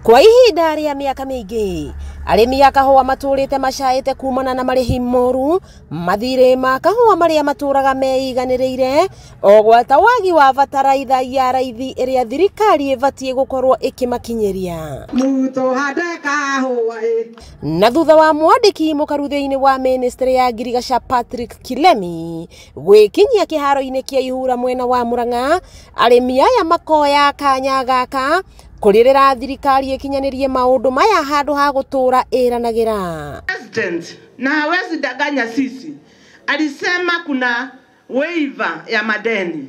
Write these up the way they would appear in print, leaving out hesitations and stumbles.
Kwa ihinda rĩa mĩaka mĩingĩ arĩmi a kahũa matũrĩte macaĩte kumana na marĩhi moru mathirĩ ma kahũa marĩa matũraga meiganĩrĩire o gwata wagi wa bataraitha ya raithi ĩrĩa thirikari ĩbatiĩ gũkorwo ĩkĩmakinyĩria. Na thutha wa mwandĩki mũkaru thĩinĩ wa ministry ya ngirigaca Patrick Kilemi gwĩkinyia kĩharo-inĩ kĩa Ihura mwena wa Murang'a, arĩmi aya makoya kanya gaka kũrĩrĩra thirikari ĩkinyanĩrie maũndũ maya handũ ha gũtũra ĩranagĩra. President na hawezi danganya sisi, alisema kuna waiver ya madeni.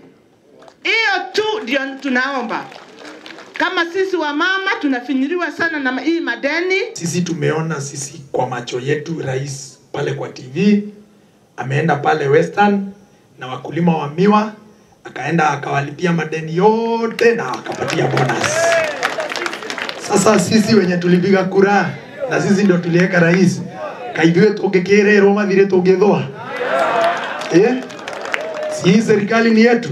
Hiyo tu ndio tunaomba. Kama sisi wa mama tunafinyiliwa sana na hii madeni. Sisi tumeona sisi kwa macho yetu rais pale kwa TV ameenda pale Western na wakulima wa miwa akaenda akawalipia madeni yote na akapatia bonus. Sasa sisi wenye tulipiga kura na sisi ndio tuliweka rais, kaithuĩ tũngĩkĩrĩrwo mathirĩ tũngĩthũa. Si serikali ni yetu.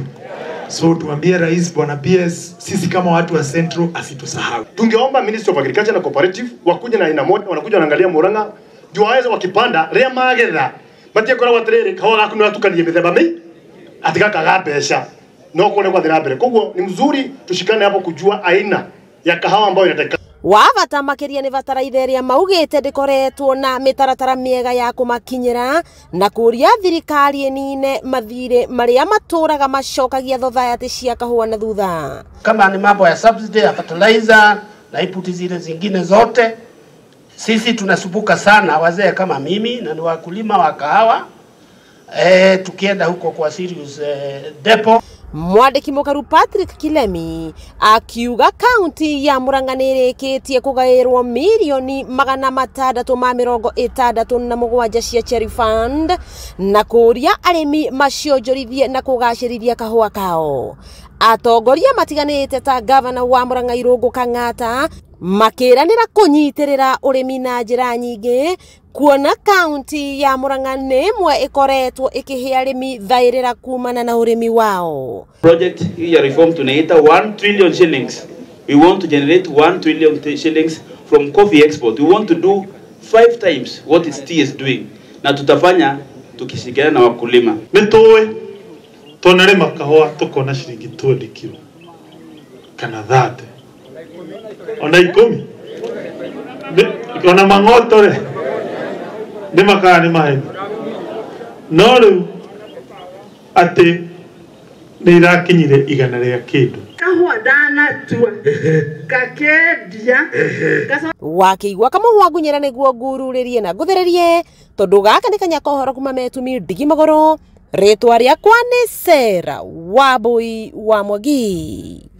So tuambie rais bwana PS, sisi kama watu wa Central asitusahau. Tungeomba Ministry of Agriculture na Cooperative wakuja na aina moja, wanakuja wanaangalia Murang'a juu waweze wakipanda ria magetha matie koragwo atiriri kahoa gaku nĩ ũratukania mĩthemba mĩ atigakaga mbeca no kuone gwathira mbere. Koguo ni mzuri tushikane hapo kujua aina ya kahawa ambayo inataka. Wa bata makĩria nĩ bataraitha ĩrĩa maugĩte ndĩkoretwo na mĩtaratara mĩega ya kũmakinyĩra na kũria thirikari ĩnine mathirĩ marĩa matũraga macokagia thothaitĩ cia kahũa na thutha. Kama ni mambo ya subsidy ya fertilizer na input zile zingine zote, sisi tunasumbuka sana wazee kama mimi na ni wakulima wa kahawa. Tukienda huko kwa Sirius depot. Mwandĩki mũkaru Patrick Kilemi akiuga kaunti ya Murang'a nĩĩrĩkĩtie kũgaĩrwo mirioni 667 cia Cherry Fund na kũria arĩmi macionjorithie na kũgacĩrithia kahũa kao. Atongoria matiganĩte ta gavana wa Murang'a Irũngũ Kang'ata makĩranĩra kũnyitĩrĩra ũrĩmi na njĩra nyingĩ kuona kaunti ya Murang'a nĩ ĩmwe ĩkoretwo ĩkĩhe arĩmi thaĩrĩra kumana na ũrĩmi wao. Project hii ya reform tunaita 1 trillion shillings. We want to generate 1 trillion shillings from coffee export. We want to do 5 times what its tea is doing. Na tutafanya tukishirikiana na wakulima. Nĩ tũnarĩma kahũa tũkona ciringi 20 kilo kana 30 ona 10 ona mang'oto rĩ nĩ makaga nĩ maheni no rĩu atĩ nĩ irakinyire igana rĩa kĩndũ. Kahũa ndanatua ngakendia. Wakĩigua kamũhwa ngunyĩra nĩguo ngururĩrie na ngũthererie tondũ gaka nĩ kanya ka ũhoro kuma metumi ndigi magũrũ. Rĩtwa rĩakwa nĩ Sarah Wambui wa Mwangi.